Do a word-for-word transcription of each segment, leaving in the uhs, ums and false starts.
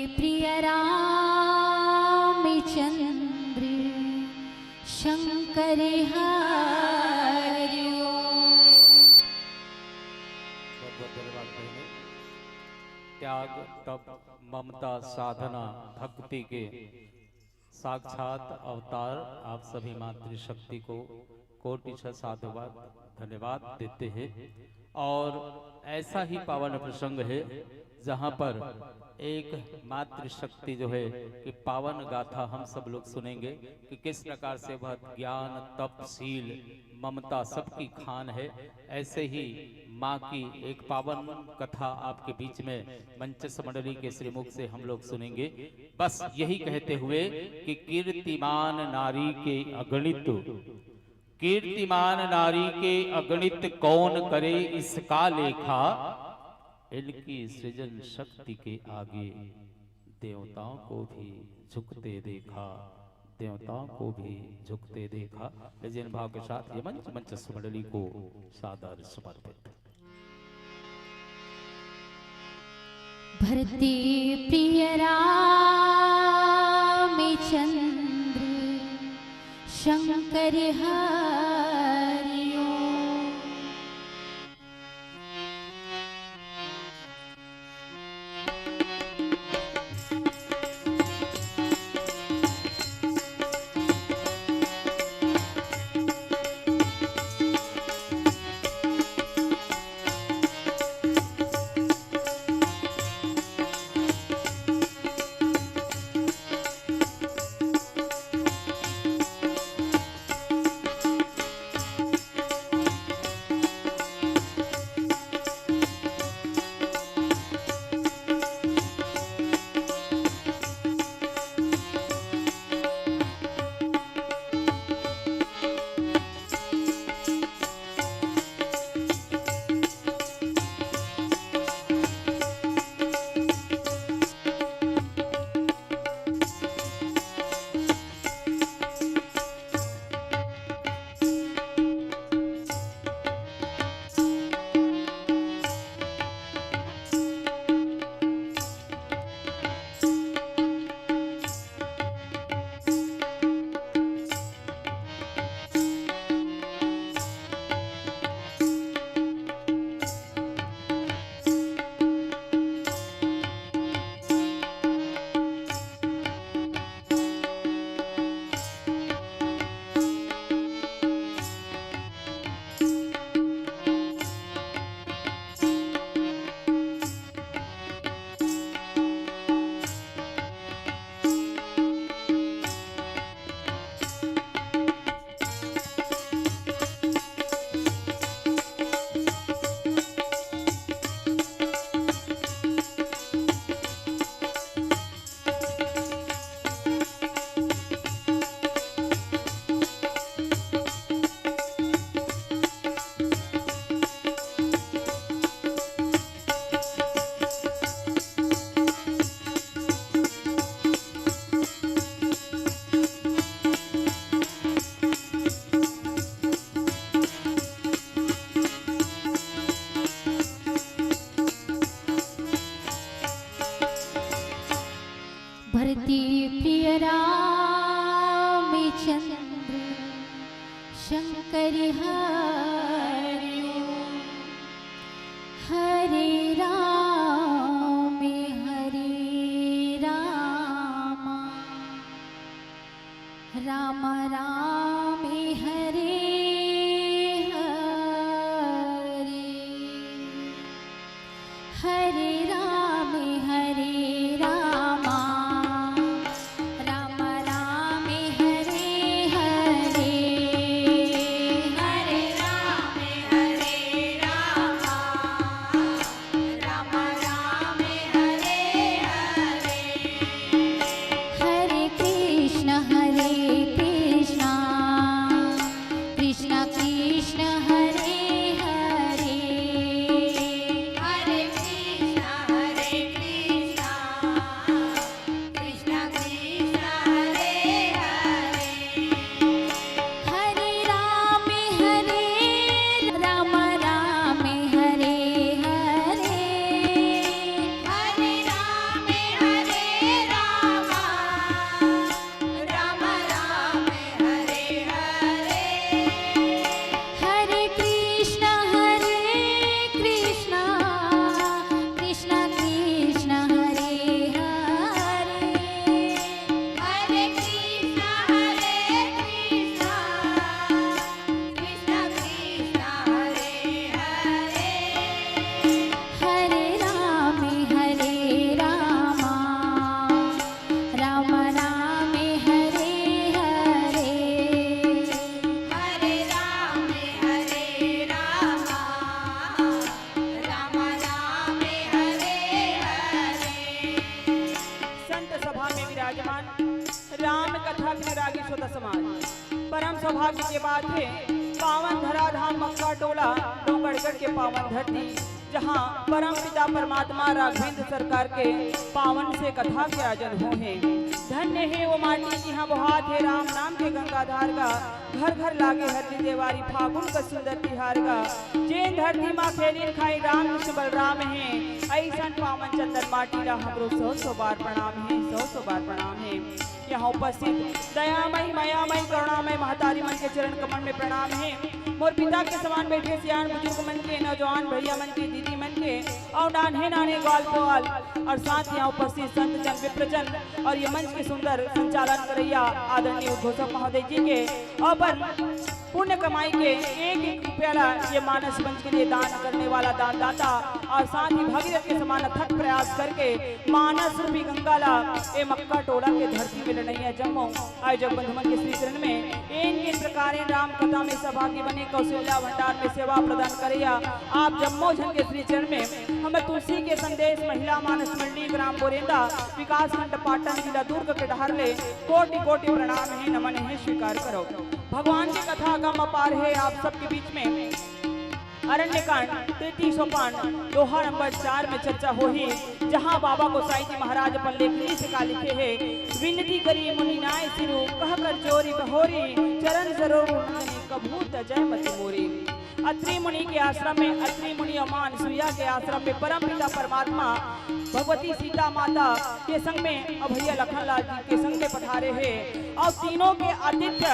प्रिय रामचंद्र शंकर हरि ओम। बहुत बहुत धन्यवाद बहने। त्याग, तप, ममता, साधना, भक्ति के साक्षात अवतार आप सभी मातृशक्ति को कोटिशः साधुवाद, धन्यवाद देते हैं। और ऐसा ही पावन प्रसंग है, जहाँ पर एक मातृशक्ति जो है कि पावन गाथा हम सब लोग सुनेंगे कि किस प्रकार से वह ज्ञान, तप, शील, ममता सबकी खान है। ऐसे ही माँ की एक पावन कथा आपके बीच में मंचस्थ मंडली के श्रीमुख से हम लोग सुनेंगे। बस यही कहते हुए कि कीर्तिमान नारी के अगणित, कीर्तिमान नारी के अगणित कौन करे इसका लेखा, इनकी सृजन शक्ति के आगे देवताओं को भी झुकते देखा, देवताओं को भी झुकते देखा। जिन भाव के साथ ये मंच, मंचस्थ मंडली को सादर समर्पित। भरते प्रिय रामचंद्र शंकर हरि ओम। भरते प्रिय रामचंद्र शंकर हरि ओम। हरे राम हरे राम, राम राम हरे हरे। हरे राम हरे राम, राम राम हरे हरे। हरे राम हरे राम, राम राम हरे हरे। हरे कृष्ण हरे कृष्ण, राम कथा के अनुरागी श्रोता समाज, परम सौभाग्य के बात हे, पावन धराधाम मक्का टोला डोंगरगढ़ के पावन धरती, जहाँ परम पिता परमात्मा राघवेंद्र सरकार के पावन से कथा के आयोजन होहे। धन्य हे वो माटी, जिहाँ बोहात हे राम नाम के गंगा धार गा, घर घर लागे हरदी देवारी, फागुन का सुंदर तिहार गा। जेन धरती मा खेलिन खाई राम कृष्ण बलराम हे, अइसन पावन चंदन माटी ला हमरो सौ सौ बार प्रणाम हे, सौ सौ बार प्रणाम हे। यहाँ उपस्थित दयामयी, मयामयी, करुणामयी महतारी मन के चरण कमल में प्रणाम हे। मोर पिता के समान बैठे सियान बुजुर्ग मन के, नौजवान भैया मन के, दीदी मन के, और नान्हे नान्हे ग्वाल पुआल, और साथ यहाँ उपस्थित संत जन, विप्रजन, और ये मंच के सुंदर संचालन करैया आदरणीय उद्घोषक महोदय जी के अपन पुण्य कमाई के एक एक रुपया ला ये मानस मंच के लिए दान करने वाला दानदाता, और साथ ही भगीरथ के समान अथक प्रयास करके मानस रूपी गंगा ला ये मक्का टोला के धरती में लड़ैया जम्मो आयोजक बंधु मन के श्री चरण में एन के प्रकारेण राम कथा में सहभागी बने, कौशल्या भंडार में सेवा प्रदान करैया आप जम्मो झन के श्री चरण में हम तुलसी के संदेश महिला मानस मंडली ग्राम बोरेंदा विकास खंड पाटन जिला दुर्ग के डहर ले कोटि कोटि प्रणाम हे, नमन हे, स्वीकार करो। भगवान के कथा अगम अपार हे, आप सबके बीच में अरण्यकांड तृतीय सोपान दोहा नंबर चार में चर्चा होही, जहां बाबा गोसाई जी महाराज अपन लेखनी से का लिखे हे, विनती करी मुनि नाय सिरु, कह कर जोरी बहोरी, चरण सरोज रज कबहू तजै मति मोरी। अत्रि मुनि के आश्रम में, अत्रि मुनि और माँ अनसुईया के आश्रम में परम पिता परमात्मा भगवती सीता माता के संग में और भैया लखन लाल जी के संग में पधारे हे और तीनों के आतिथ्य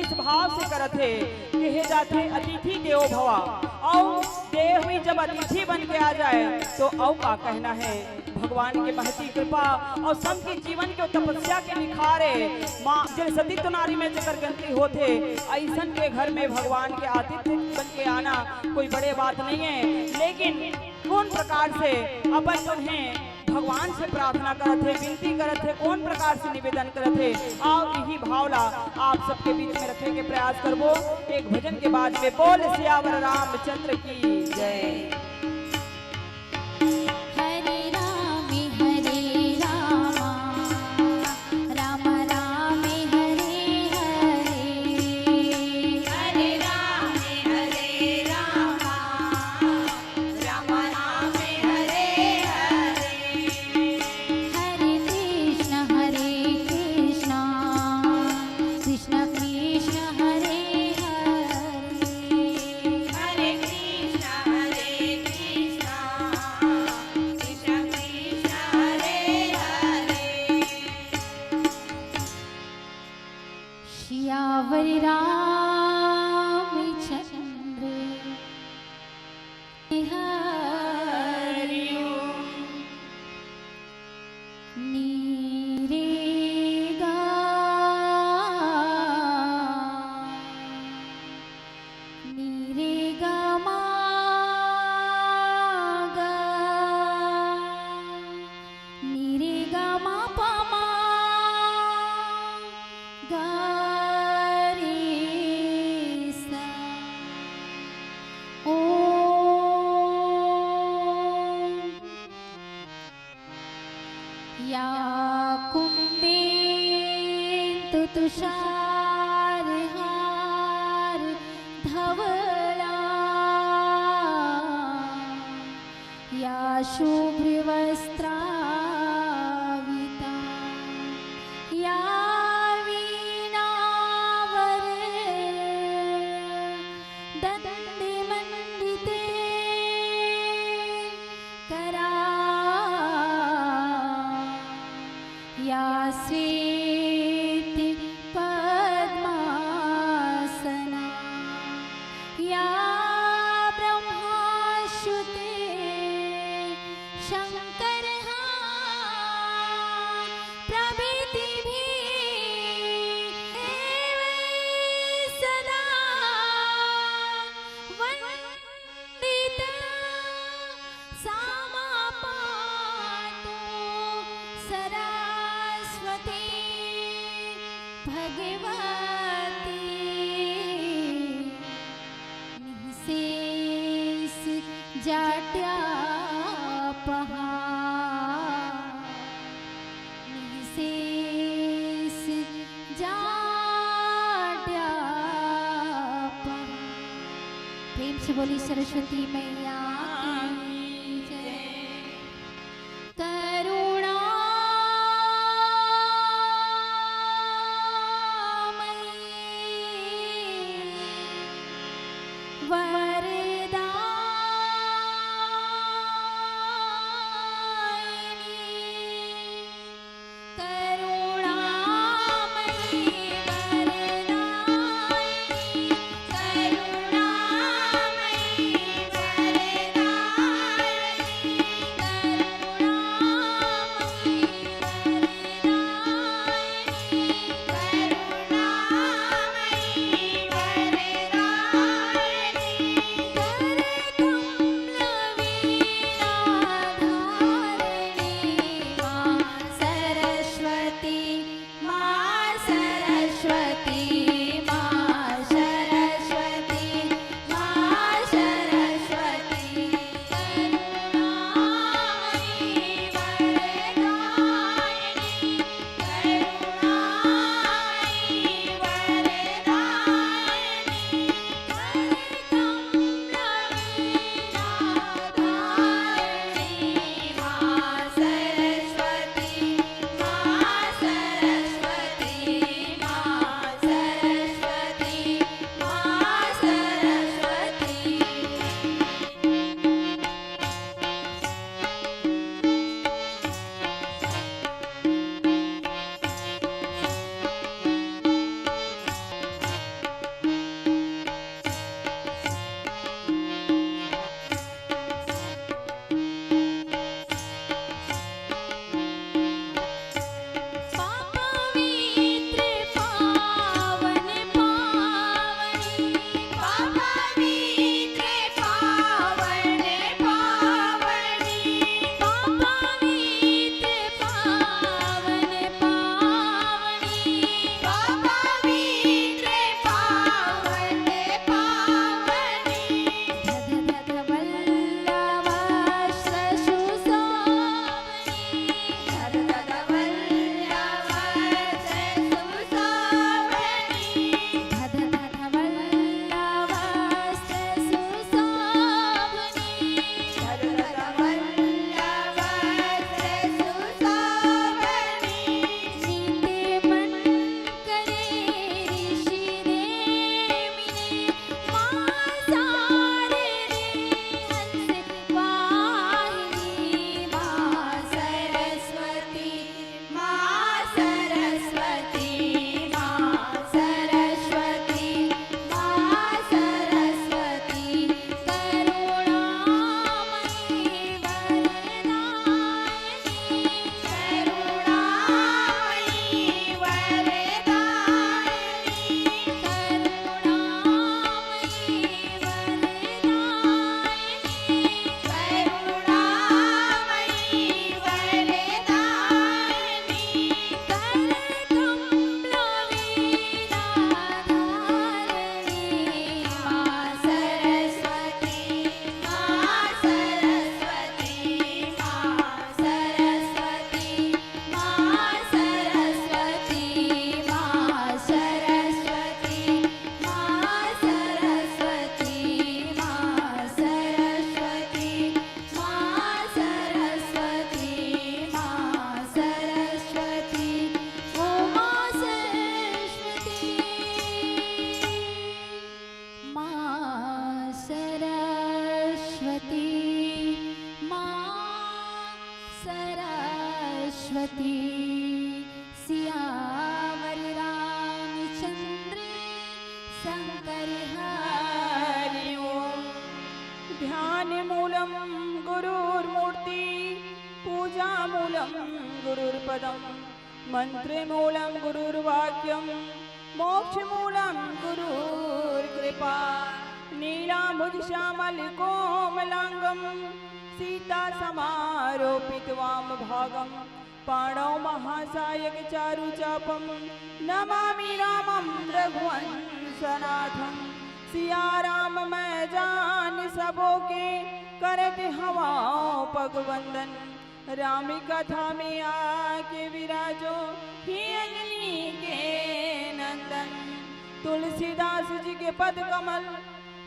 इस भाव से करत हे कि हे जाथे अतिथि देवो भवा, और देव ही जब अतिथि बन के आ जाए तो और का कहना हे। भगवान के महती कृपा और संत के जीवन के तपस्या के निखार हे। माँ, जैसे सती तो नारी में जेकर गलती होथे, अइसन के घर में भगवान के आतिथ्य बन के आना कोई बड़े बात नहीं हे, लेकिन कौन प्रकार से अपन उन्हें भगवान से प्रार्थना करत हे, विनती करत हे, कौन प्रकार से निवेदन करत हे, और यही भाव ला आप सबके बीच में रखे के प्रयास करबो। एक भजन के बाद में बोल सियावर रामचंद्र की जय। हरे राम हरे राम, राम राम हरे हरे। हरे राम हरे राम, राम राम हरे हरे। हरे कृष्ण हरे कृष्ण, कृष्ण कृष्ण हरे हरे। हरे कृष्ण हरे कृष्ण, कृष्ण कृष्ण हरे हरे। सियावर रामचंद्र हरि ओम। नी रे गा, नी रे गा मा गा, नी रे गा मा पा मा गा रे सा। ओम। या कुन्देन्दु तुषार हार धवला, या शुभ्र वस्त्रावृता, या वीणावर दंडी मंडिते करा, या श्वेत पद्मासना, या ब्रह्माश्रुते शंकर हा प्रभृति भी देव सदा वंदित सामा पातु सरस्वती भगवती। निःशेष जाड्यापहा, निःशेष बोली सरस्वती मैया की जय। करुणा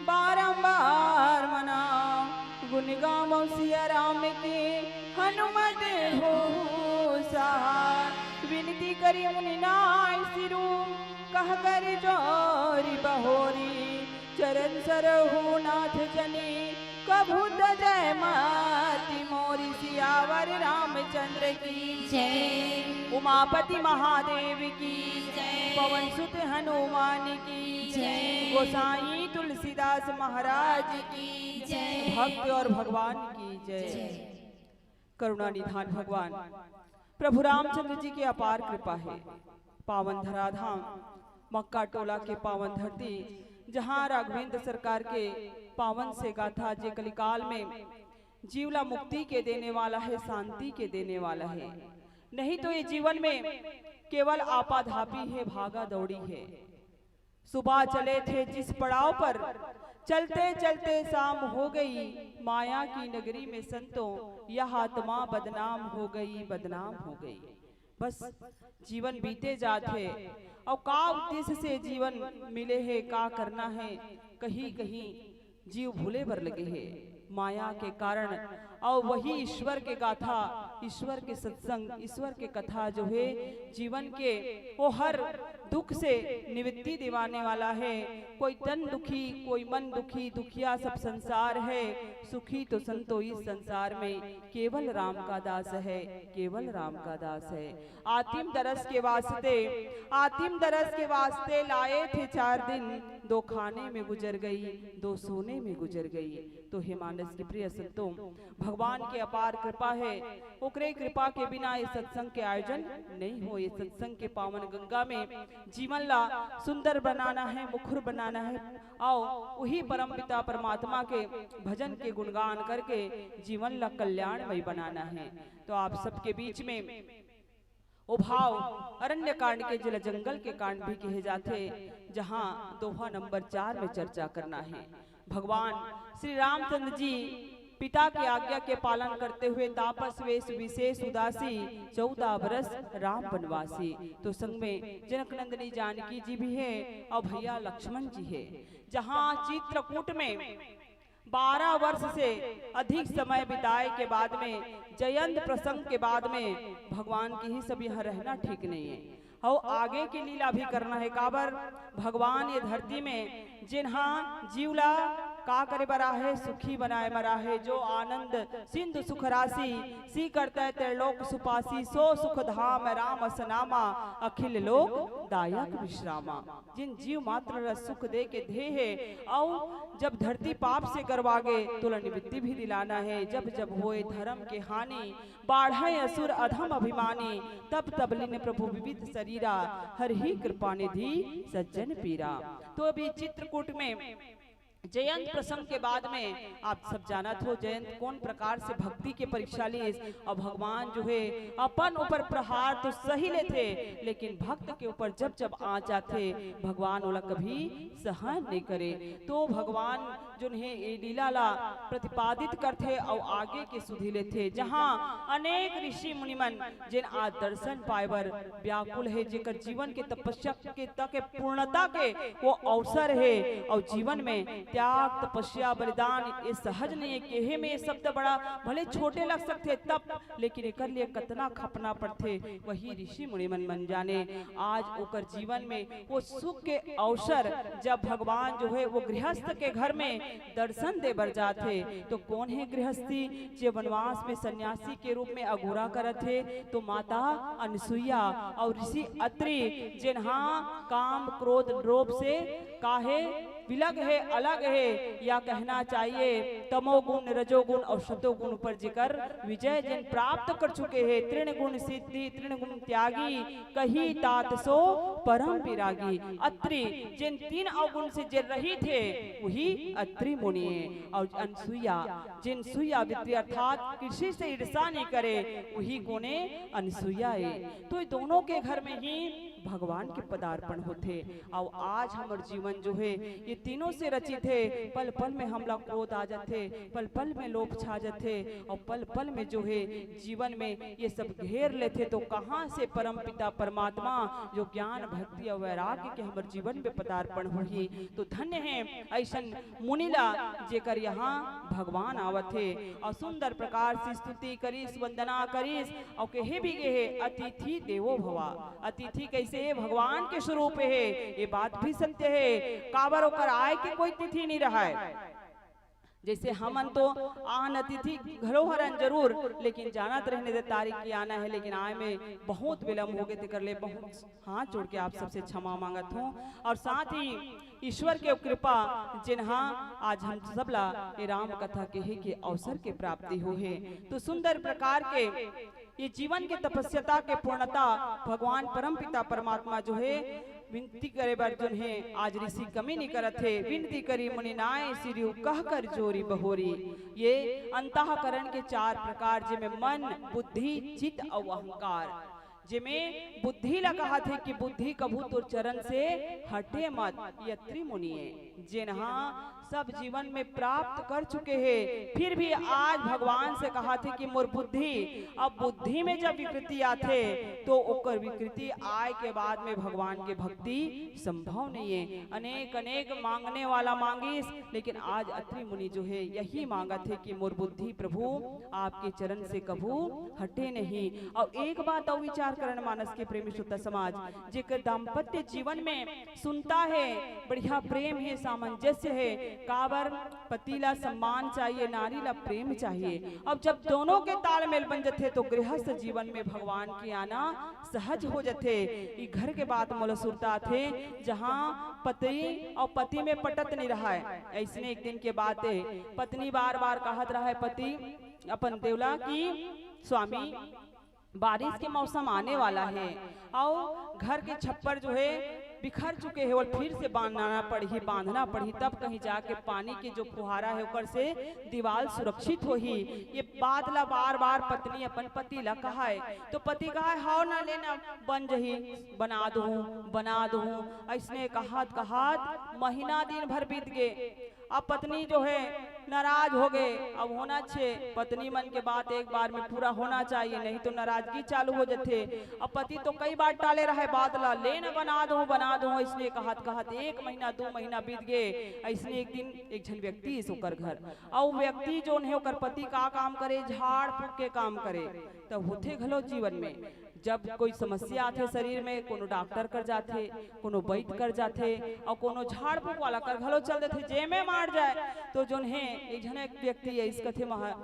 बारंबार मनाओ गुण गावो सिया राम के, हनुमत हो सहाय। विनती करी मुनि नाय सिरू, कह कर जोरी बहोरी। चरण सरहु नाथ जनी, कभू तजय मति मोरी। सियावर रामचंद्र की जय। उमापति महादेव की जय। पवन सुत हनुमान की जय। गोसाई तुलसीदास महाराज की जय। भक्त और भगवान की जय। जय। करुणा निधान भगवान प्रभु रामचंद्र जी की अपार कृपा है। पावन धराधाम मक्का टोला के पावन धरती, जहाँ राघवेंद्र सरकार के पावन से गाथा, जे कलिकाल में जीव ला मुक्ति के देने वाला है, शांति के देने वाला है। नहीं तो ये जीवन में केवल आपाधापी है, भागा दौड़ी है। सुबह चले थे जिस पड़ाव पर, चलते चलते शाम हो गई। माया की नगरी में संतों, यह आत्मा बदनाम हो गई, बदनाम हो गई। बस जीवन बीते जात हे। अउ का उद्देश्य से जीवन मिले हे, का करना हे, कहीं कहीं जीव भूले बर लगे हे माया के कारण। अउ वही ईश्वर के गाथा, ईश्वर के सत्संग, ईश्वर के कथा जो हे जीवन के, वो हर दुख से निवृत्ति दिवाने वाला हे। कोई तन दुखी, कोई मन दुखी, दुखिया सब संसार हे। सुखी तो संतो इस संसार में, केवल राम का दास हे, केवल राम का दास हे। आतिम दरस के वास्ते, आतिम दरस के वास्ते लाए थे चार दिन, दो खाने में गुजर गई, दो सोने में गुजर गई। तो हे मानस के प्रिय संतों, भगवान के अपार कृपा हे, ओकरे कृपा के बिना ये सत्संग के आयोजन नहीं हो। ये सत्संग के पावन गंगा में जीवन ला सुंदर बनाना हे, मुखर बनाना हे, अउ उही परम पिता परमात्मा के भजन के गुणगान करके जीवन ला कल्याणमय बनाना हे। तो आप सबके बीच में ओ भाव अरण्य कांड के, जेला जंगल के कांड भी कहे जाथे, जहाँ दोहा नंबर चार में चर्चा करना हे। भगवान श्री रामचंद्र जी पिता के आज्ञा के पालन करते हुए तापस वेश विशेष उदासी, चौदह बरस राम वनवासी। तो संग में जनक नंदिनी जानकी जी भी हे अउ भैया लक्ष्मण जी हे। जहाँ चित्रकूट में बारह वर्ष से अधिक समय बिताए के बाद में, जयंत प्रसंग के बाद में भगवान के ही सब यहाँ रहना ठीक नहीं है। अउ आगे के लीला भी करना हे। काबर भगवान ये धरती में जेन हा जीव ला का करे बर आहे, सुखी बनाए बर आहे। जो आनंद सिंधु सुख राशि, सी करतै त्रैलोक सुपासी, सो सुख धाम राम असनामा, अखिल लोक दायक विश्रामा। जिन जीव मात्र ला सुख दे के धे हे, अउ जब धरती पाप से गरवागे, तोला निवृत्ति भी दिलाना हे। जब जब होए धर्म के हानि, बाढ़े असुर अधम अभिमानी, तब तब लीन प्रभु विविध शरीरा, हरहि कृपा निधि सज्जन पीरा। तो अभी चित्रकूट में जयंत प्रसंग के बाद में आप सब जानत हो, जयंत कौन प्रकार से भक्ति के परीक्षा लीस। अउ भगवान जो हे अपन ऊपर प्रहार तो सही लेथे, लेकिन भक्त के ऊपर जब जब आ जाथे, भगवान ओला कभी सहन नहीं करे। तो भगवान जोन हे ए लीला ला प्रतिपादित करथे अउ आगे के सुधि लेथे, जहाँ अनेक ऋषि मुनिमन जेन आज दर्शन पाए बर व्याकुल हे, जेकर जीवन के तपस्या के तक पूर्णता के वो अवसर हे। अउ जीवन में त्याग, तपस्या, बलिदान ये सहज नहीं हे। केहे में ये शब्द बड़ा भले छोटे लग सकथे, तब लेकिन एकर लिए कतना खपना पड़थे, वही ऋषि मुनि मन, मन जाने। आज ओकर जीवन में वो सुख के अवसर, जब भगवान जो हे वो गृहस्थ के घर में दर्शन दे बर जात हे, तो कौन हे गृहस्थी जे वनवास में सन्यासी के रूप में अगोरा करत हे? तो माता अनसुईया अउ ऋषि अत्रि, जेन हा काम क्रोध लोभ से काहे विलग हे, अलग हे, या कहना चाहिए तमोगुण, रजोगुण अउ सतोगुण ऊपर जेकर विजय जेन प्राप्त कर चुके हे। तृण गुण सिद्धि, तृण गुण त्यागी, कही तात सो परम विरागी। अत्रि जेन तीन अवगुण से जे रहित हे, वही अत्रि मुनि हे। अउ अनसुईया, जेन सुईया वित्ति अर्थात किसी से ईर्षा नहीं करे, वही कोने अनसुईया हे। तो ये दोनों के घर में ही भगवान के पदार्पण होथे। अउ आज हमर जीवन जो हे, ये तीनों से रचित हे। पल पल में हमला क्रोध आ जाथे, पल पल में लोभ छा जाथे, अउ पल पल में जो हे, जीवन में ये सब घेर लेथे। तो कहाँ से परम पिता परमात्मा जो ज्ञान, भक्ति अउ वैराग्य के हमर जीवन में पदार्पण होही? तो धन्य हे ऐसन मुनि ला, जेकर यहाँ भगवान आवत हे। अउ सुंदर प्रकार से स्तुति करिस, वंदना करिस, अउ कहे भी गे हे, "अतिथि देवो भवा।" अतिथि कैसे हे? भगवान के स्वरूप हे, ये बात भी सत्य हे। काबर ओकर आय के कोई तिथि नहीं रहय। जैसे हमन तो आन अतिथि घलो हरन जरूर, लेकिन जानत रहने दे तारीख की आना है, लेकिन आय में बहुत विलंब हो गए, तेकर ले बहुत हाथ जोड़ के आप सबसे क्षमा मांगत हूँ। और साथ ही ईश्वर के कृपा, जिन्हा आज हम सबला ये राम कथा कहे के अवसर के प्राप्ति हो हे। तो सुंदर प्रकार के ये जीवन के तपस्यता के पूर्णता भगवान परम पिता परमात्मा जो हे, विनती करे बर जोन हे, आज ऋषि कमी नहीं करत हे। "विनती करी मुनि नाय सिरियु, कह कर जोरी बहोरी।" ये अंतःकरण के चार प्रकार, जेमे मन, बुद्धि, चित्त अउ अहंकार। जेमे बुद्धि ला कहत हे कि बुद्धि कभू तोर चरण से हटे मत, ये अत्रि मुनि हे। जेनहा सब जीवन में प्राप्त कर चुके हे, फिर भी आज भगवान से कहत हे कि मोर बुद्धि, अब बुद्धि में जब विकृति आथे, तो ओकर विकृति आय के बाद में भगवान के भक्ति संभव नहीं है। अनेक अनेक मांगने वाला मांगिस, लेकिन आज अत्रि मुनि जो है, यही मांगत हे कि मोर बुद्धि प्रभु आपके चरण से कभू हटे नहीं। अउ एक बात अउ विचार करन मानस के प्रेमी श्रोता समाज, जेकर दाम्पत्य जीवन में सुनता है, बढ़िया प्रेम है, सामंजस्य है, काबर पति ला सम्मान चाहिए, नारी ला प्रेम चाहिए। अब जब दोनों के तालमेल बन जथे, तो गृहस्थ जीवन में भगवान के आना सहज हो जथे। ई घर के बात मोला सुरता थे, जहाँ पति अउ पति में पटत नहीं रहा है। ऐसने एक दिन के बात है, पत्नी बार बार कहत रहा है पति अपन देवला कि स्वामी, बारिश के मौसम आने वाला है, अउ घर के छप्पर जो है बिखर चुके हैं, और फिर से बांधना पड़ही, बांधना पड़ही, तब कहीं जाके पानी के जो फुहारा है ओकर से दीवाल सुरक्षित होही। ये बात ला बार बार पत्नी अपन पति ला कहाए, तो पति कहाए, "हव ना, ले ना, बन जही, बना दूहूँ, बना दूहूँ।" ऐसने कहत कहत महीना दिन भर बीत गए। अब पत्नी जो है नाराज हो गए। अब होना छे, पत्नी मन के बात एक बार में पूरा होना चाहिए, नहीं तो नाराजगी चालू हो जथे। अब पति तो कई बार टाले रहे बात ला, "ले न बना दो, बना दो," इसने कहत कहत एक महीना दो महीना बीत गए। ऐसने एक दिन एक झन व्यक्ति इस ओकर घर, अउ व्यक्ति जोन है ओकर पति का काम करे, झाड़ फूक के काम करे। तब होथे घलो जीवन में जब कोई समस्या आथे शरीर में, कोनो डॉक्टर कर जाथे, कोनो वैद्य कर जाथे, अउ कोनो झाड़ फूक वाला कर घलो चल देथे, जेमे मार जाए। तो जोन हे, एक झन एक व्यक्ति है, इस कथे महा-,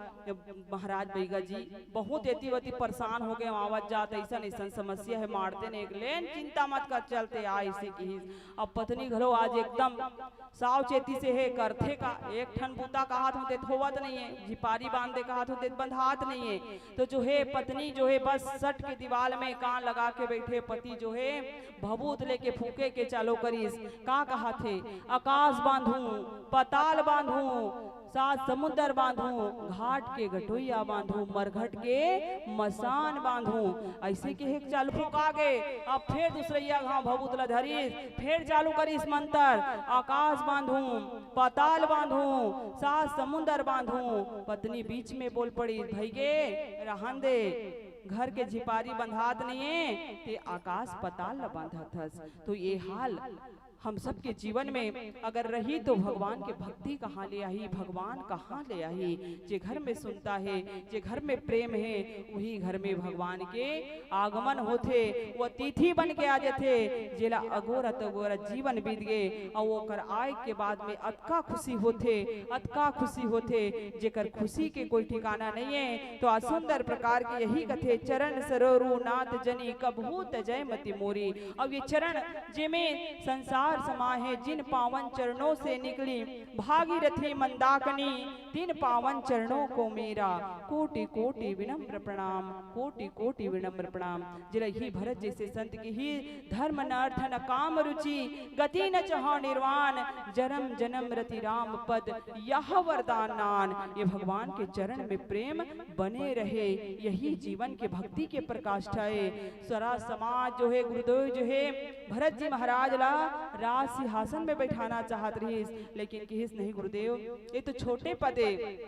महाराज बैगा जी बहुत एती वती परेशान हो गए, आवत जात ऐसन ऐसन समस्या है, मारते ने एक लेन, चिंता मत कर, चलते आ, इसे की। अब पत्नी घलो आज एकदम सावचेती से हे, करथे का, एक ठन बूता कहत हों ते होवत नहीं है, झिपारी बांध दे कहत हों ते बंधात नहीं है। तो जो है पत्नी जो है बस सट के दीवाल में कान लगा के बैठे, पति जो है भभूत लेके फूके के चालू करिस। का कहत हे? "आकाश बांधूं, पताल बांधूं, सात समुंदर बांधूं, घाट के गटोइया बांधूं, मरघट के मसान बांधूं।" ऐसे के एक चालू फूका गे। अब फिर दूसरैया घाव भभूत ला धरिस, फिर चालू करिस मंतर, "आकाश बांधूं, पताल बांधूं, सात समुंदर बांधूं।" पत्नी बीच में बोल पड़ी, "भई गे, रहन दे, घर के झिपारी बंधात नहीं है, ते आकाश पताल ला बांधत हस।" तो ये हाल हम सबके जीवन में अगर रही, तो भगवान के भक्ति कहाँ ले आही, भगवान कहाँ ले आही? जे घर में सुनता है, जे घर में प्रेम है, वही घर में भगवान के आगमन होथे, वो अतिथि बन के आ जाथे। जेला अगोरा तगोरा जीवन बीत गे, अउ ओकर आय के बाद में अतका खुशी होथे, अतका खुशी होथे, जेकर खुशी के कोई ठिकाना नहीं है। तो आज सुंदर प्रकार के यही कथे, "चरण सरोरु नाथ जनी, कबहू तजय मति मोरी।" अब ये चरण जेमे संसार समाए हे, जिन पावन चरणों से निकली भागीरथी मंदाकिनी, तिन पावन चरणों को मेरा कोटि कोटि विनम्र प्रणाम, कोटि कोटि विनम्र प्रणाम। जेला ही भरत जैसे संत की ही धर्म न अर्थ न काम रुचि, गति न चाहो निर्वाण, जरम जनम रति राम पद यह वरदान नान। ये भगवान के चरण में प्रेम बने रहे, यही जीवन के भक्ति के प्रकाष्ठा हे। सारा समाज जो हे, गुरुदेव जो हे, भरत जी महाराज ला राज सिंहासन में बैठाना चाहत रहिस, लेकिन किहिस, "नहीं गुरुदेव, ये तो छोटे पद हे।"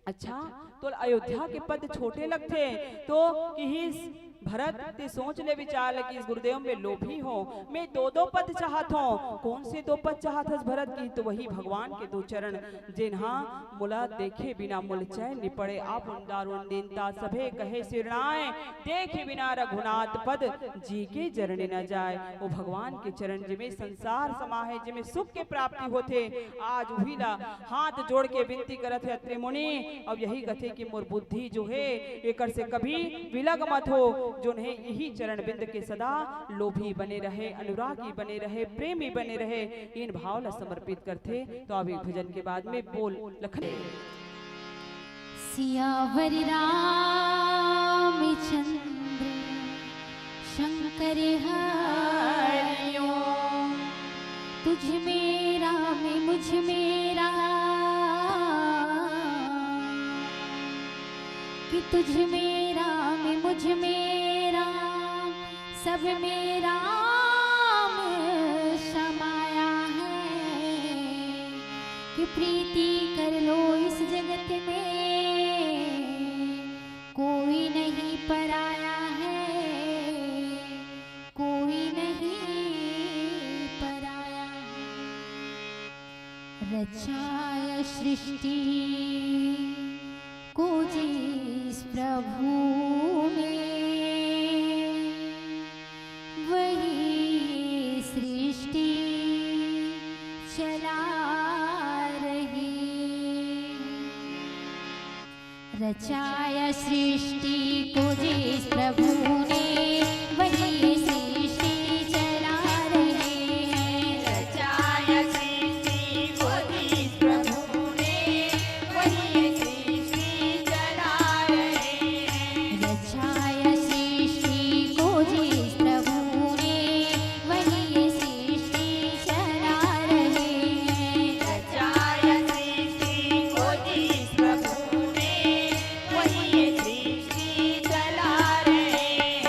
"अच्छा, तो अयोध्या के पद छोटे लगथे?" तो किहिस, "भरत, ते सोच ले, विचार ले कि इस गुरुदेव में लोभी हो, मैं दो दो पद चाहत हों।" "कौन से दो पद चाहत हस भरत?" की तो वही भगवान के दो चरण, "जेन हा मोला देखे बिना मोल चैन नि पड़े, आप उन दारुण दीनता सभे कहे सिरणाए, देखे बिना रघुनाथ पद जी के जरने न जाए।" वो भगवान के चरण, जिमे संसार समाए हे, जिमे सुख के प्राप्ति होथे, आज उही ला हाथ जोड़ के विनती करत हे अत्रि मुनि, अउ यही कथे कि मोर बुद्धि जो हे, एकर से कभी विलग मत हो, जोन हे यही चरण बिंद के सदा लोभी बने रहे, अनुरागी बने रहे, प्रेमी बने रहे, इन भाव ला समर्पित करथे। तो अब एक भजन के बाद में बोल लखन। सियावर रामचंद्र शंकर हरिओम। तुझ में राम, मुझ में राम, कि तुझ में राम, मुझ में राम, सब में राम समाया है। कि प्रीति कर लो इस जगत में, कोई नहीं पराया है, कोई नहीं पराया है। रचाय सृष्टि को जिस प्रभु ने, वही सृष्टि चला रहे। रचाय सृष्टि को जिस प्रभु ने, वही सृष्टि चला रहे हैं। रचाय सृष्टि को जिस प्रभु ने, वही सृष्टि चला रहे हैं। रचाय सृष्टि को जिस प्रभु ने, वही सृष्टि चला रहे हैं। रचाय सृष्टि को जिस प्रभु ने, वही ये सृष्टि चला रहे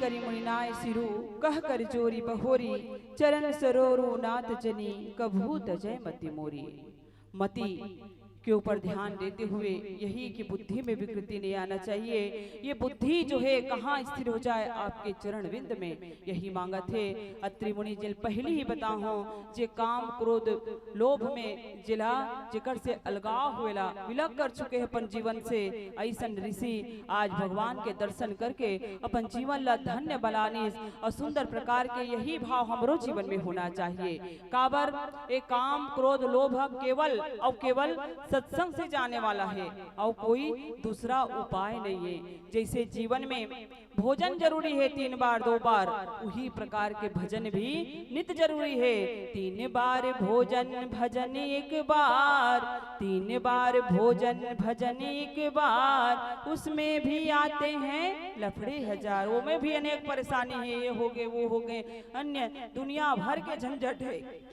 करि मुनिनाय सिरु, कह कर जोरि बहोरि, चरण सरोरु नाथ जनि, कभू तजय मति मोरि। मति के ऊपर ध्यान देते हुए यही कि बुद्धि में विकृति नहीं आना चाहिए। ये बुद्धि जो है कहाँ स्थिर हो जाए, आपके चरण विंद में, यही मांगत हे। अत्रि मुनि जिन पहली ही बताहूँ, जे काम क्रोध लोभ में जिला जेकर से अलगाव होएला, विलग कर चुके हैं अपन जीवन से, ऐसन ऋषि आज भगवान के दर्शन करके अपन जीवन ला धन्य बनानिस। और सुंदर प्रकार के यही भाव हमरो जीवन में होना चाहिए। काबर? ए काम क्रोध लोभ केवल और केवल सत्संग से जाने वाला है और कोई दूसरा उपाय नहीं है। जैसे जीवन में भोजन जरूरी है तीन बार दो बार, उही प्रकार के भजन भी नित जरूरी है। तीन बार भोजन भजन एक बार, तीन बार भोजन भजन एक बार, उसमें भी आते हैं लफड़े हजार, ओमे भी अनेक परेशानी है, ये हो गए, वो हो गए, अन्य दुनिया भर के झंझट है।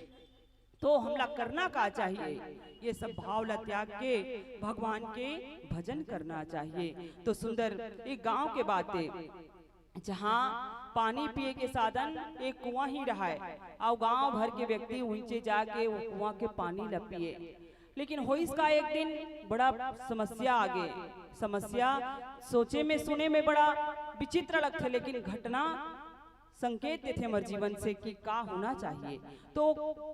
तो हमला करना का चाहिए? ये सब भाव ला त्याग के भगवान के भजन करना चाहिए। तो सुंदर एक गांव के बात है, जहाँ पानी पिए के साधन एक कुआं ही रहा है, और गांव भर के व्यक्ति उनचे जाके वो कुआं के पानी ला पिए। लेकिन होइस का, एक दिन बड़ा समस्या आ गए। समस्या सोचे में सुने में बड़ा विचित्र लगथे, लेकिन घटना संकेत देथे हमर जीवन से कि का होना चाहिए। तो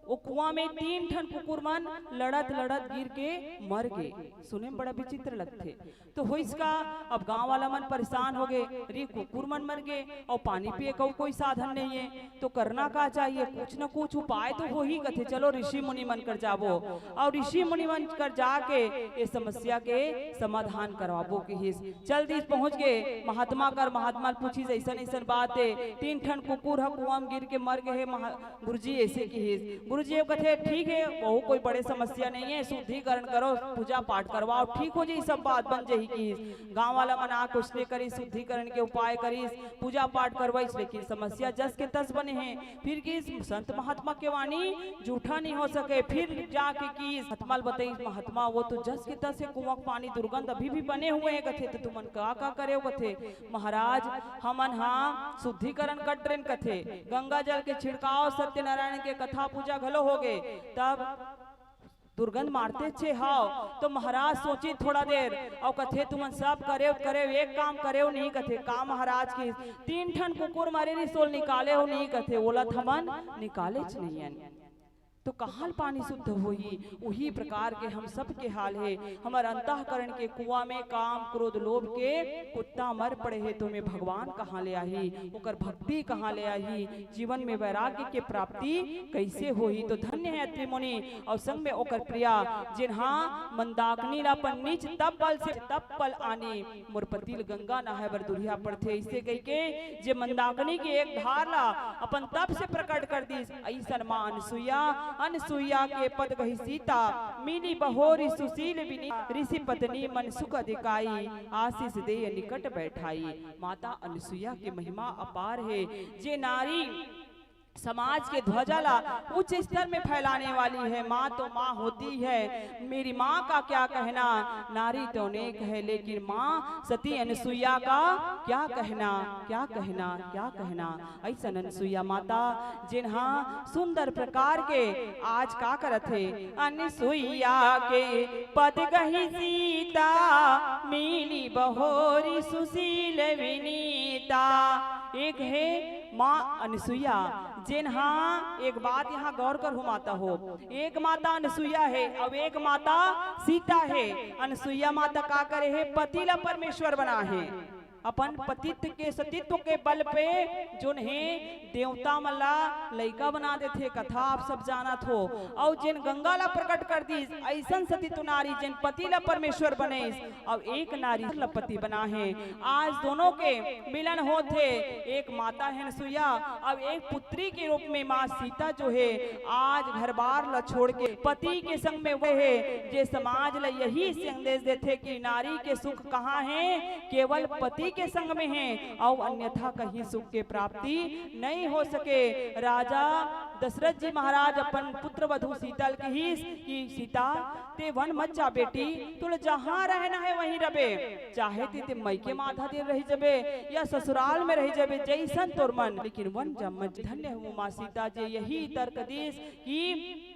वो कुआं में तीन ठन कुकुर मन लड़त लड़त गिर के मर गए। सुने में बड़ा विचित्र लगथे। तो होइस का, अब गांव वाला मन परेशान हो गए, रे कुकुर मन मर गए और पानी पिए का कोई साधन नहीं है, तो करना का चाहिए? कुछ न कुछ उपाय तो हो ही कथे, चलो ऋषि मुनि मन कर जाबो और ऋषि मुनि मन कर जाके ये समस्या के समाधान करवाबो किहिस। चल दिस पहुंच गए महात्मा कर, महात्मा ल पूछिस, "ऐसन ऐसन बात है, तीन ठन कुकुर ह कुआं म गिर के मर गए हे महा-, गुरुजी," ऐसे किहिस। गुरुजी ये कथे, "ठीक है, वो कोई बड़े समस्या नहीं है, शुद्धिकरण करो, पूजा पाठ करवाओ, ठीक हो जाई, सब बात बन जाही," किहिस। गांव वाला मन आ कुछ नहीं करिस, शुद्धिकरण के उपाय करिस, पूजा पाठ करवाइस, लेकिन समस्या जस के तस बने हे। फिर किहिस, संत महात्मा के वाणी झूठा नहीं हो सके। फिर जाके किहिस महात्मा ल बताइस, "महात्मा, वो तो जस के तस हे, कुआं के पानी दुर्गंध अभी भी बने हुए हैं," कथे, "तो तुमन का का करे हो?" कथे, "महाराज, हमन हा शुद्धिकरण कर डरेन," कथे, "गंगा जल के छिड़काव, सत्यनारायण के कथा पूजा घलो हो गए, तब दुर्गंध मारते छे हाव।" तो महाराज सोचिस थोड़ा देर और कथे, "तुमन सब करेव, करेव, एक काम करेव नहीं," कथे। "का महाराज?" किहिस, "तीन ठन कुकुर मरे रिहिस, ओला निकाले हो नहीं?" कथे, "ओला त हमन निकालेच नहीं हन।" तो कहाँ ले पानी शुद्ध होही? उही प्रकार के हम सबके हाल हे। हमर अंतःकरण के कुआं में काम, क्रोध, लोभ के कुत्ता मर पड़े हे, तो में भगवान कहाँ ले आही? ओकर भक्ति कहाँ ले आही? जीवन में वैराग्य के प्राप्ति कैसे होही? तो धन्य हे अत्रि मुनि और संग में ओकर प्रिया, जिन्हा मंदाकिनी ला अपन नीच तप बल से तप बल आनी, मोर पति ल गंगा नहाय बर दुरिहा पड़थे, अइसे कहिके जे मंदाकिनी के एक धार ला अपन तप से प्रकट कर दिस, अइसन माँ अनसुईया, अनसुईया के पद गहि सीता, मिली बहोरी सुशील विनीत, ऋषि पत्नी मन सुख अधिकाई, आशीष देय निकट बैठाई। माता अनसुईया के महिमा अपार हे, जे नारी समाज के ध्वजा ला उच्च स्तर में फैलाने वाली है। माँ तो माँ होती है, मेरी माँ का क्या कहना, नारी तो अनेक है, लेकिन माँ सती अनसुईया का क्या कहना, क्या कहना, क्या कहना। अइसन अनसुईया माता, जिन्हा सुंदर प्रकार के आज का करत हे, अनसुईया के पद गहि सीता, मिली बहोरी सुशील विनीता। एक हे माँ अनसुईया, जेन हा, एक बात यहाँ गौर करहू माता हो, एक माता अनसुईया हे, अब एक माता सीता हे। अनसुईया माता का करे हे? पति ला परमेश्वर बना हे। अपन पतित्व के, सतीत्व के बल पे जोन हे देवता मन ला लइका बना देथे, कथा आप सब जानत हो। अउ जेन गंगा ला प्रकट कर दिस, अइसन सतीत्व नारी जेन पति ला परमेश्वर बनेस, अउ एक नारी ला पति बना हे। आज दोनों के मिलन होत हे, एक माता हे अनसुईया, अउ एक पुत्री के रूप में माँ सीता जो हे, आज घर बार ला छोड़ के पति के संग में वो हे, जे समाज ला यही संदेश देथे कि नारी के सुख कहाँ हे, केवल पति के संग में हे, अउ अन्यथा कहीं सुख के प्राप्ति नहीं हो सके। राजा दशरथ जी महाराज अपन पुत्र वधु सीता ल कहिस कि सीता, ते वन मत जा बेटी, तोला जहाँ रहना हे वहीं रबे, चाहे ते, ते मइके म आधा दिन रहि जबे या ससुराल में रहि जबे, जइसन तोर मन, लेकिन वन जा मत। धन्य हो माँ सीता जे यही तर्क दीस कि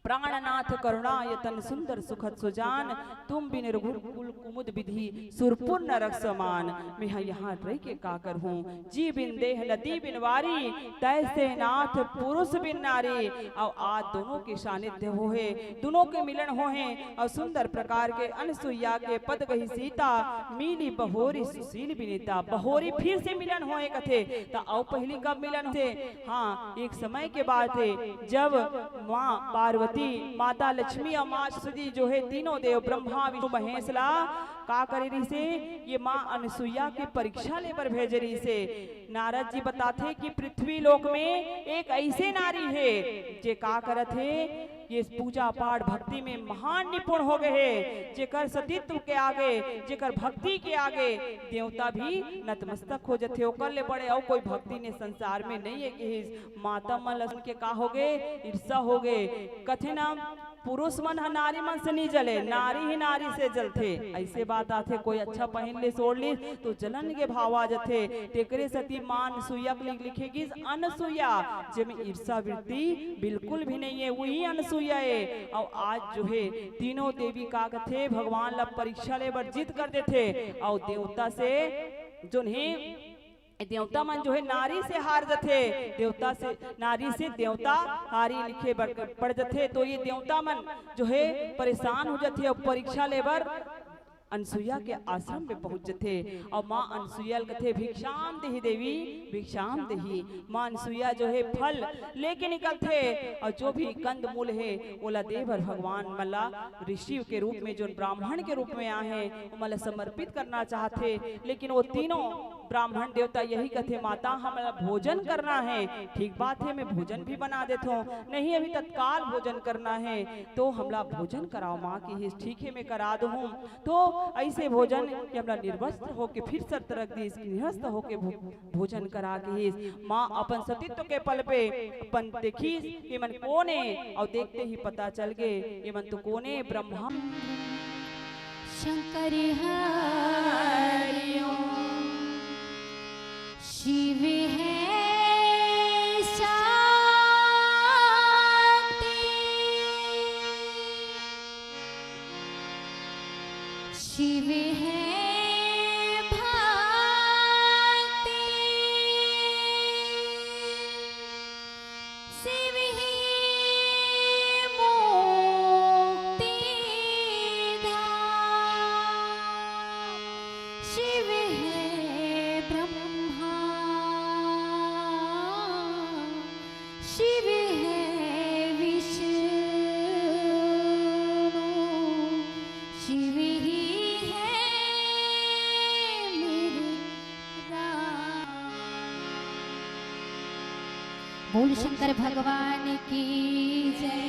प्राणनाथ करुणा यतन सुंदर सुखद सुजान, तुम बिन रघुकुल कुमुद विधि सुरपुर नरक समान। मैं ह यहाँ रहि के का करहूँ, जी बिन देह नदी बिन वारी, तैसे नाथ पुरुष बिन नारी। अउ आज दोनों के सानिध्य होहे, दोनों के मिलन होहे, अउ सुंदर प्रकार के अनसुईया के पद कही सीता, मिली बहोरी सुशील बिनीता। बहोरी फिर से मिलन होहे कथे, त अउ पहिली कब मिलन होथे? हाँ, एक समय के बात हे, जब माँ पार्वती, माता लक्ष्मी अउ माँ सरस्वती जो हे, तीनों देव ब्रह्मा विष्णु महेश ला का करे रिहिसे, ये माँ अनसुईया के परीक्षा ले बर भेजे रिहिसे। नारद जी बताथे कि पृथ्वी लोक में एक ऐसे नारी हे, जे का करत हे, ये पूजा पाठ भक्ति में महान निपुण हो गए हे, जेकर सतीत्व के आगे, जेकर भक्ति के आगे देवता भी नतमस्तक हो जथे। ओकर ले बड़े अउ कोई भक्ति ने संसार में नहीं हे, किहिस। माता मन ल सुन के का हो गे? ईर्षा हो गे। कथे ना, पुरुष मन ह नारी मन से नहीं जले, नारी ही नारी से जलथे। ऐसे बात आथे, कोई अच्छा पहिन ले, सोड़ ली, तो जलन के भाव आ जथे। तेकरे सती माँ अनसुईया के लिख-, लिखे गिस अनसुईया, जेमे ईर्षा वृत्ति बिल्कुल भी नहीं हे, वही अनसुईया हे। अउ आज जो हे, तीनों देवी का कथे, भगवान ला परीक्षा ले बर जिद कर देथे, अउ देवता से जोन हे, देवता मन जो हे नारी से हार जथे, देवता से, नारी से देवता हारी लिखे बर पड़ जथे। तो ये देवता मन जो हे परेशान हो जथे अउ परीक्षा ले बर अनसुईया के आश्रम में पहुंच जथे। अउ माँ अनसुईया ल कथे, "भिक्षाम देहि देवी, भिक्षाम देहि।" माँ अनसुईया जो हे फल लेके निकलथे अउ जो भी कंद मूल हे ओला दे बर भगवान मन ला ऋषि के रूप में, जो ब्राह्मण के रूप में आए हे, ओमन ला समर्पित करना चाहथे। लेकिन वो तीनों ब्राह्मण देवता यही कथे, "माता, हमला भोजन करना हे।" ठीक बात हे, मैं भोजन भी बना देथों। "नहीं, अभी तत्काल भोजन करना हे, तो हमला भोजन कराओ माँ," किहिस। "ठीक हे, मैं करा दूँ।" तो ऐसे भोजन कि हमला निर्वस्त्र होके फिर शर्त रख दीस कि निरस्त होके भो-, भोजन करा, किहिस। माँ अपन सतीत्व के पल पे अपन देखिस कि मन कोन ए, अउ देखते ही पता चल गे, ये मन तो कोन ए, ब्रह्मा। शंकर हरि ओम, शिव है शक्ति, शिव है भक्ति, शिव ही मुक्ति धाम, शिव है ब्रह्मा, शिव है विष्णु, शिव ही है मेरे राम। बोल शंकर भगवान की जय।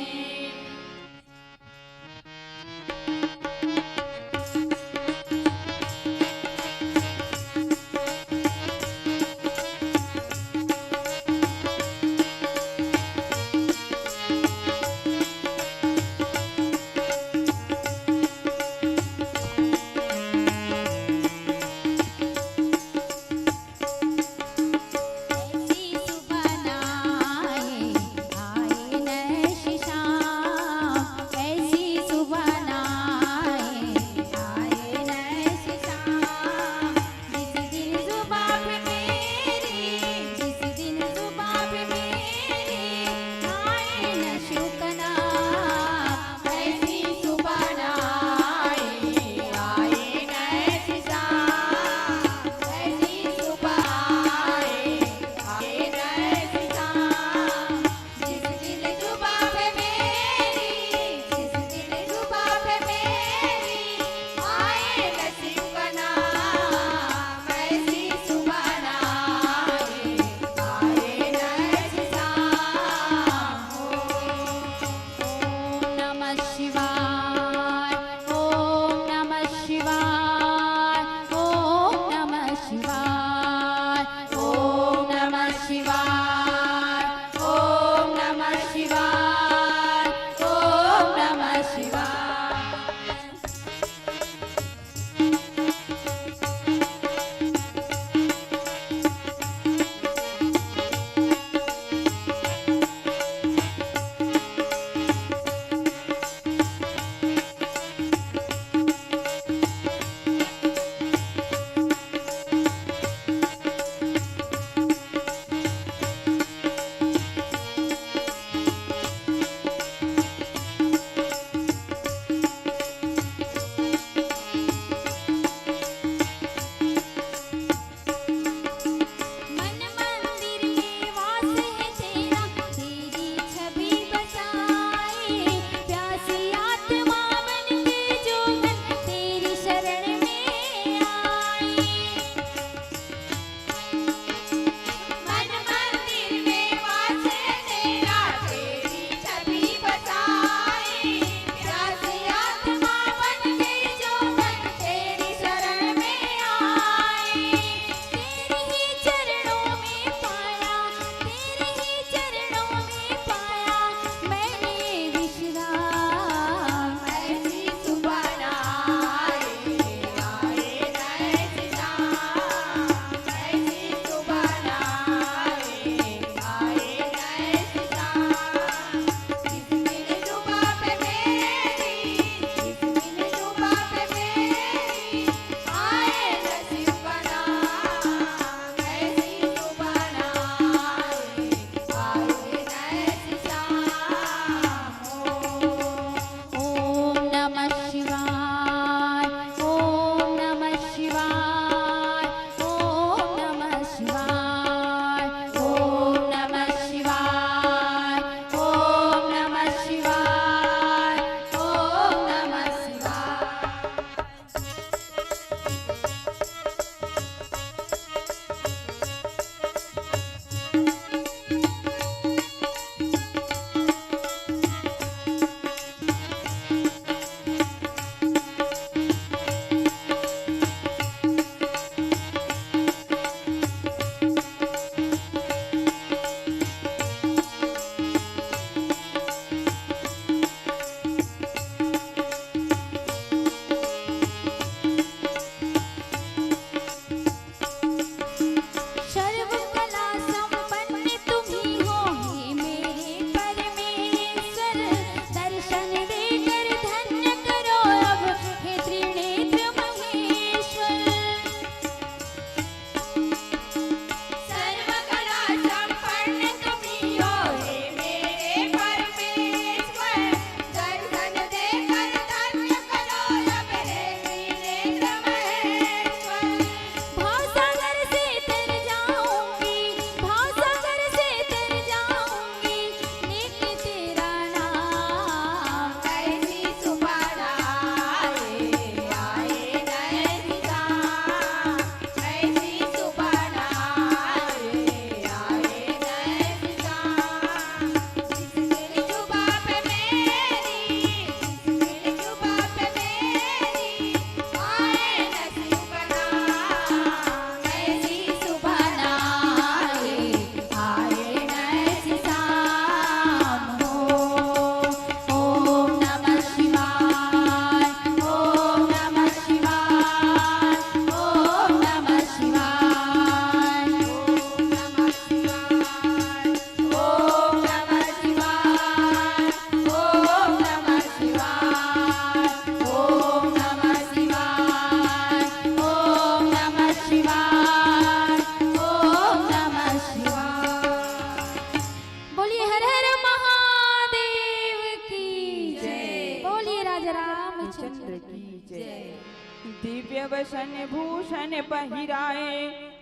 भूषण पहिराए,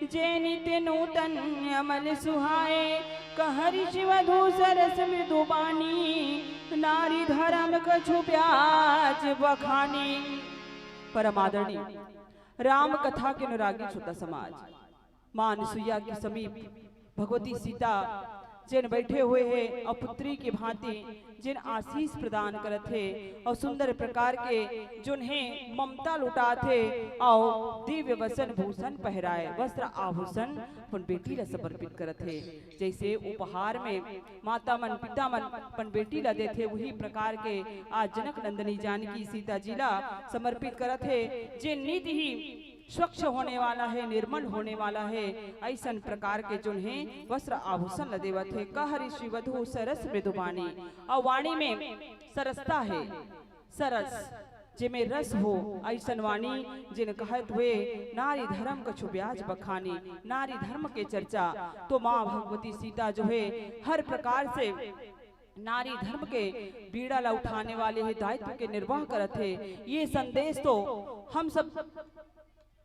जे नित नूतन अमल सुहाए। कह ऋषि वधु सरस मृदु बानी, नारी धर्म कछु ब्याज बखानी। परम आदरणीय राम कथा के अनुरागी श्रोता समाज, माँ अनुसुईया के समीप भगवती सीता जेन बैठे हुए हे अउ पुत्री के भांति जेन आशीष प्रदान करत हे अउ सुंदर प्रकार के जोन हे ममता लुटात हे अउ दिव्य वसन भूषण पहराए वस्त्र आभूषण अपन बेटी ला समर्पित करत हे। जैसे उपहार में माता मन पिता मन अपन बेटी ला देथे, वही प्रकार के आज जनक नंदनी जानकी सीता जी ला समर्पित करत हे, जे नित ही स्वच्छ होने वाला हे, निर्मल होने वाला हे, ऐसन प्रकार के जोन हे वस्त्र आभूषण ल देवत हे। कह ऋषि वधु सरस मृदु बानी, अउ वाणी में सरसता हे, सरस जेमे रस हो, ऐसन वाणी जिन कहत हुए नारी धर्म कछु ब्याज बखानी। नारी धर्म के चर्चा तो माँ भगवती सीता जो हे हर प्रकार से नारी धर्म के बीड़ा ला उठाने वाले हे, दायित्व के निर्वाह करत हे। ये संदेश तो हम सब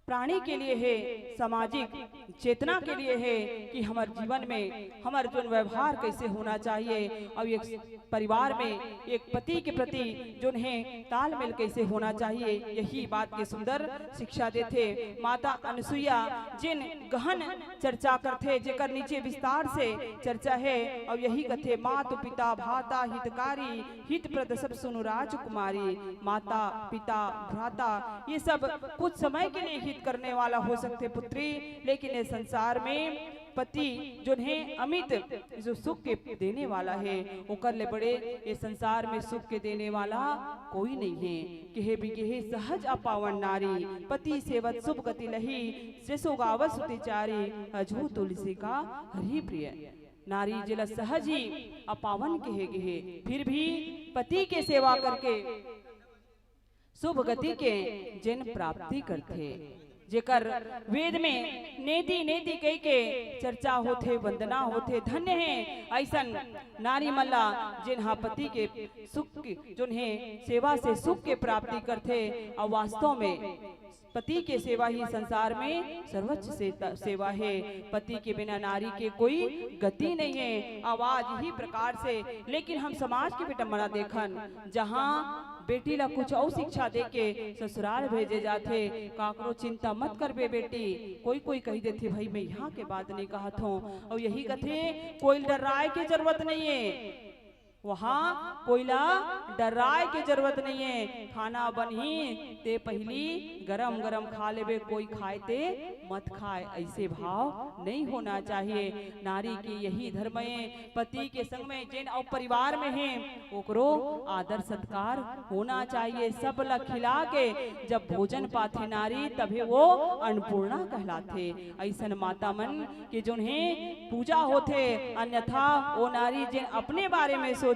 प्राणी के लिए हे, सामाजिक चेतना के लिए हे कि हमर जीवन में हमर जोन व्यवहार कैसे होना चाहिए अउ एक परिवार में एक पति के प्रति जोन हे तालमेल कैसे होना चाहिए, यही बात के सुंदर शिक्षा देथे माता अनुसुईया, जिन गहन चर्चा करथे, जेकर नीचे विस्तार से चर्चा हे। अउ यही कथे, मातु पिता भ्राता हितकारी, हित प्रद सब सुनु राजकुमारी। माता, पिता, भ्राता, ये सब कुछ समय के लिए हित करने वाला हो सकथे पुत्री, लेकिन ये संसार में पति जोन हे अमित, जो सुख के देने वाला हे, ओकर ले बड़े ये संसार में सुख के देने वाला कोई नहीं हे। केहे बिगेहे सहज अउ पावन नारी, पति सेवत शुभ गति लही, जसो गावत सुत चारी, अजहू तुलसी का हरि प्रिय। नारी जेला सहज ही अउ पावन केहे गेहे, फिर भी पति के सेवा करके शुभ गति के जेन प्राप्ति करथे, जेकर वेद में नेति नेति कहि के चर्चा होथे, वंदना होथे। धन्य हे ऐसन नारी मन ला, जेन हा पति के सुख, जोन हे सेवा से सुख के प्राप्ति करथे। अउ वास्तव में पति के सेवा ही संसार में सर्वोच्च से-, सेवा हे। पति के बिना नारी के कोई गति नहीं हे। अउ आज ही प्रकार से, लेकिन हम समाज के विडंबना देखन, जहाँ बेटी ला कुछ अउ शिक्षा दे के ससुराल भेजे जाथे। काकरो चिंता मत करबे बेटी, कोई कोई कहि देथे, भाई मैं यहाँ के बात नहीं कहत हूँ। अउ यही कथे, कोई डर्राए के जरूरत नहीं हे। वहाँ कोई ला डर्राए के जरूरत नहीं हे। खाना बनही ते पहिली गरम गरम खा लेबे, कोई खाए ते मत खाए, ऐसे भाव नहीं होना चाहिए। नारी के यही धर्म हे। पति के संग में जेन अउ परिवार में हे, ओकरो आदर सत्कार होना चाहिए। सब ला खिला के जब भोजन पाथे नारी, तभे वो अन्नपूर्णा कहलाथे। ऐसन माता मन के जोन हे पूजा होथे, अन्यथा वो नारी जेन अपने बारे में सोची,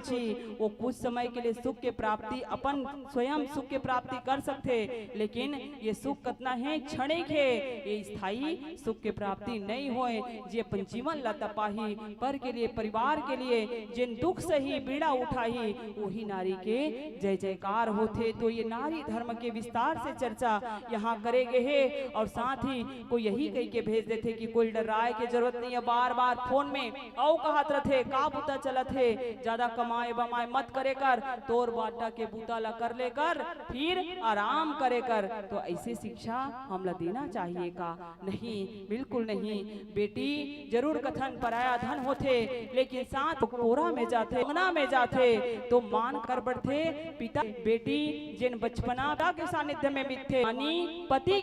वो कुछ समय के लिए सुख के प्राप्ति, अपन स्वयं सुख के प्राप्ति कर सकथे, लेकिन ये सुख कतना हे, क्षणिक हे, ये स्थायी सुख के प्राप्ति नहीं होय। जे अपन जीवन ला तपाही, पर के लिए, परिवार के लिए जेन दुख सही, बीड़ा उठाही, वही नारी के जय जयकार होथे। तो ये नारी धर्म के विस्तार से चर्चा यहाँ करे गे हे। अउ साथ ही कोई यही कहि के भेज देथे कि कोई डर्राए के जरूरत नहीं हे, बार बार फोन में अउ कहत रथे, का बुता चलत हे, ज्यादा कमाए बमाए मत करे कर, तोर बाटा के बुता ला कर ले कर, फिर आराम करे कर। तो ऐसे शिक्षा हमला देना चाहिए का? नहीं, बिल्कुल नहीं। बेटी जरूर कथन पराया धन होथे, लेकिन साथ कोरा में जाथे, अंगना में जाथे, तो मान कर बढ़थे। पिता बेटी जेन बचपना पिता के सानिध्य में बीतथे, यानी पति